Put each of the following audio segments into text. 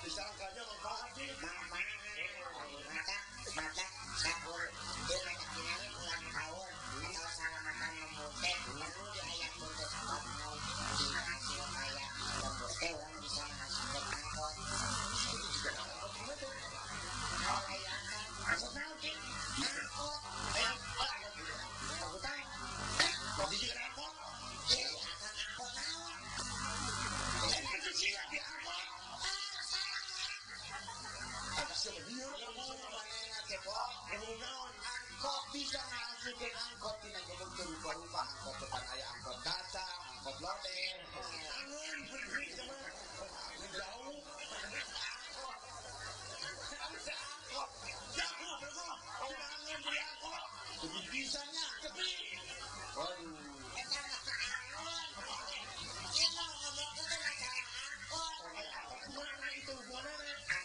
Disangkanya manfaat sih. Mata sakur dia mata kinari ulang tahun atau salamatan lembur teh perlu diayakeun teh sabab naon dina hasil kaya lembur teh urang bisa menghasilkan angkot. Itu juga angkot gimana tuh? Layakan angkot naon sih? Angkot. Angkutan. Berarti juga angkot? Iya, akang angkot naon? Kecil di angkot. Angkot bisa ngasilkan angkot tina gebog teu rupa-rupa angkot depan aya angkot kacang, angkot lodeh. Angeun bener sama jauh. Angkot. Angkot. Jauh bro. Angeun beli angkot. Lebih bisanya tepi. Waduh. Eta mah angeun. Ieu mah ngomongkeun teh masalah angkot. Angkot mana itu hubunganna?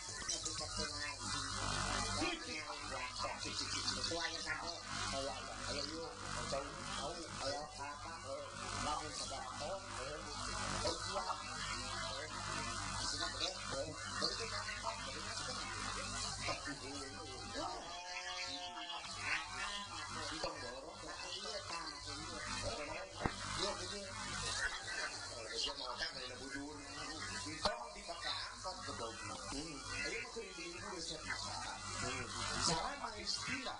Itu aja sampai ayo ayo yuk tahu tahu ayo apa lamun sabaraha jual hasilnya gede dari kita angkot dari masuk kita borong iya tah iya iya kalau mau kan dari bujur entong dipakai angkot gebogna ayo mah keur ibu resep masakan cara istilah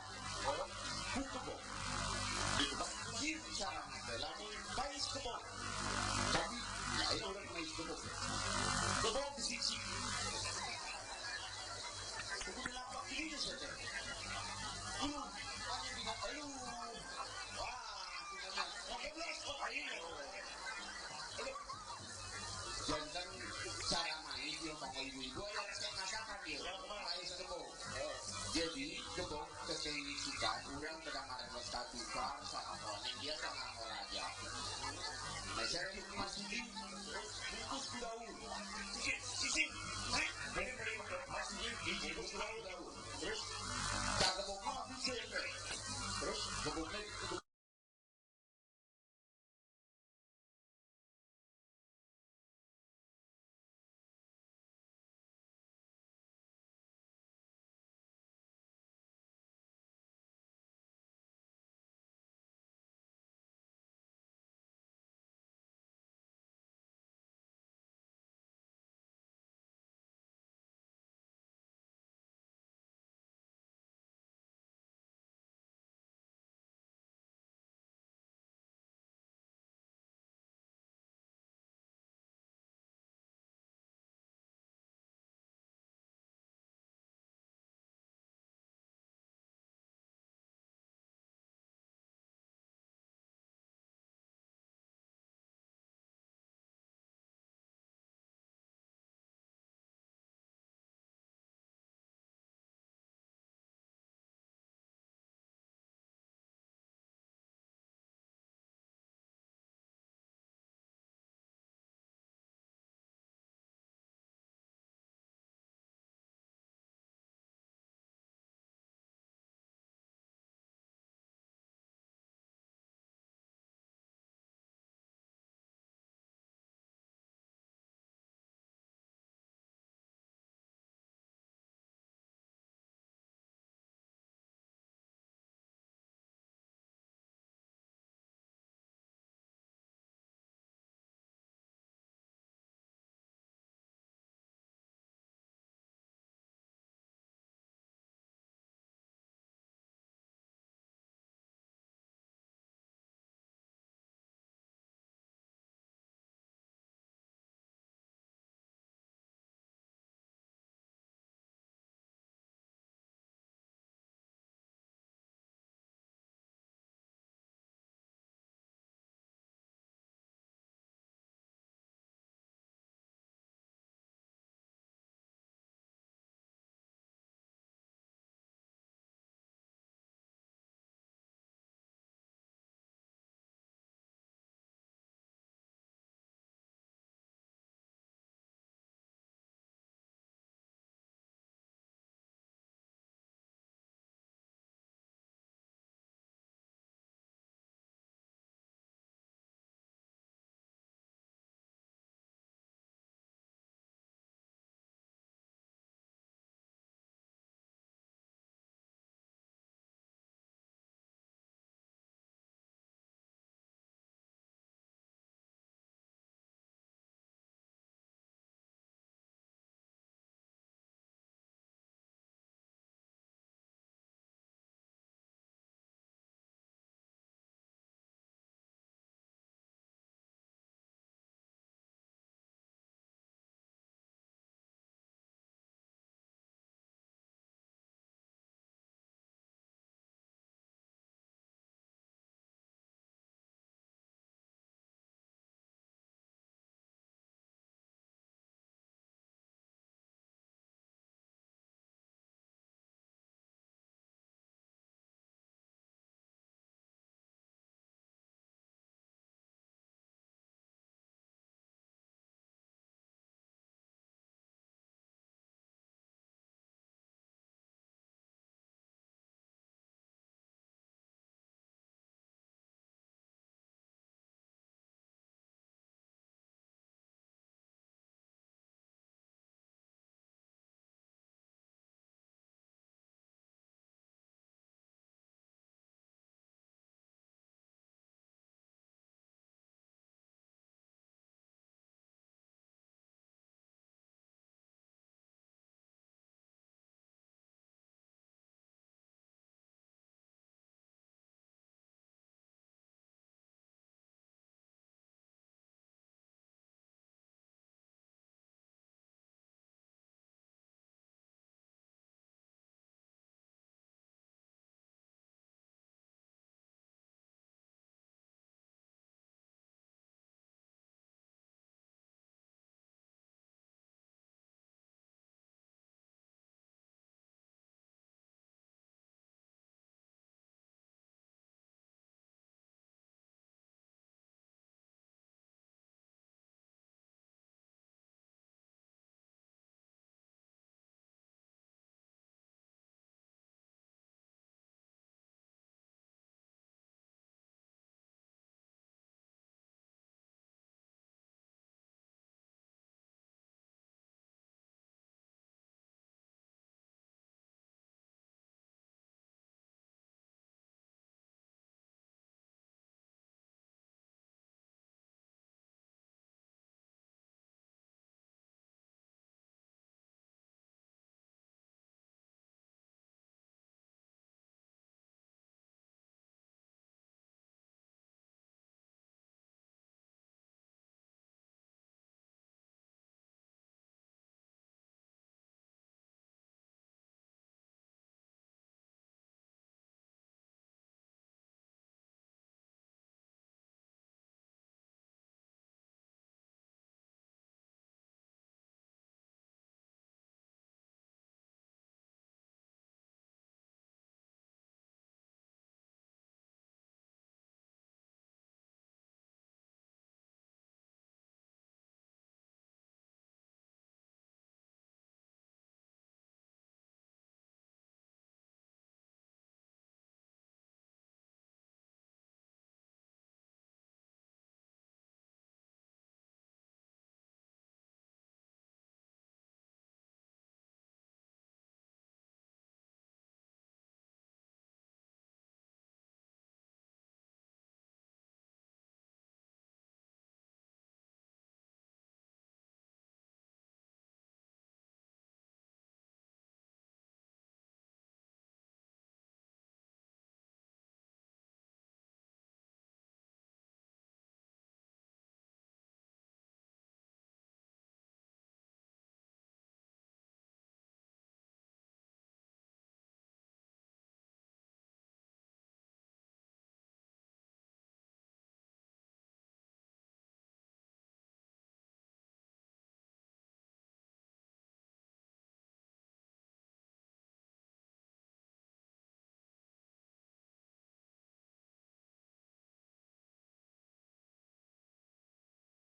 ku kebog itu cara lamun pais kebog tapi ayo orang mais kebog kebog disiksi kudu dilapak ini saja aduh hanya dina aduh wah ngebles kok ayo jantan cara main dia mau ibu-ibu ayo resep masakan dia pais kebog. Jadi kebog keseisikan orang sedang ngaremes ka tukang sama koneng dia sama ngolaja. Nah, saya masukin bungkus daun. Sisi.